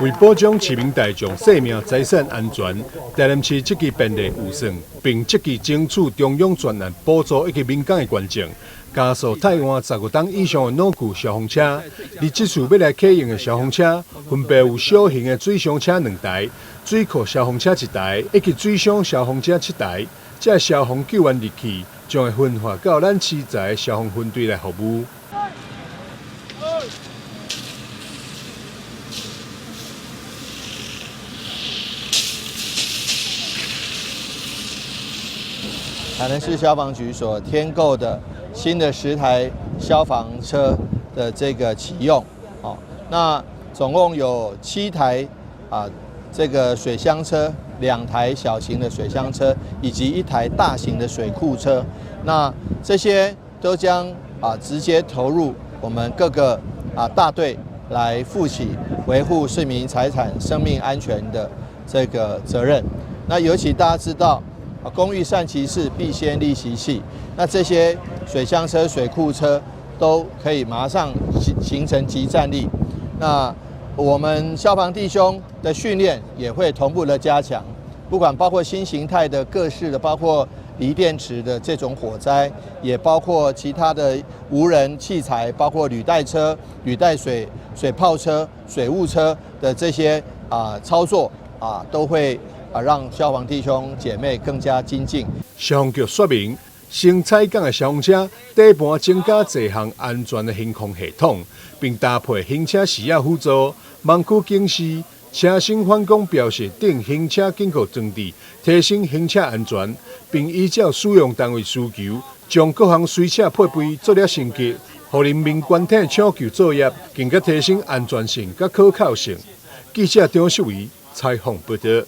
為保障市民大眾生命財產安全，台南市積極編列預算，並積極爭取中央專案補助以及民間的捐贈，加速汰換15噸以上的老舊消防車。而這次欲來啟用的消防車，分別有小型的水箱車兩台、水庫消防車一台，以及水箱消防車七台。這消防救援利器將會分發到咱市在的消防分隊來服務。台南市消防局所添購的新的10台消防車的這個啟用，哦，那總共有七台啊，這個水箱車，2台小型的水箱車，以及一台大型的水庫車，那這些都將直接投入我們各個大隊來負起維護市民財產、生命安全的這個責任。那尤其大家知道，工欲善其事，必先利其器。那這些水箱車、水庫車都可以馬上形成即戰力。那我們消防弟兄的訓練也會同步的加強，不管包括新形態的各式的，包括鋰電池的這種火災，也包括其他的無人器材，包括履帶車、履帶水炮車、水霧車的這些操作都會讓消防弟兄姐妹更加精進。消防局說明，新採購的消防車底盤增加這項安全的行控系統，並搭配行車視野輔助、盲區警示、車身反光標識等行車警告裝置，提升行車安全，並依照使用單位需求，將各項隨車配備做了升級，予人民全體搶救作業更加提升安全性佮可靠性。記者張秀維採訪報導。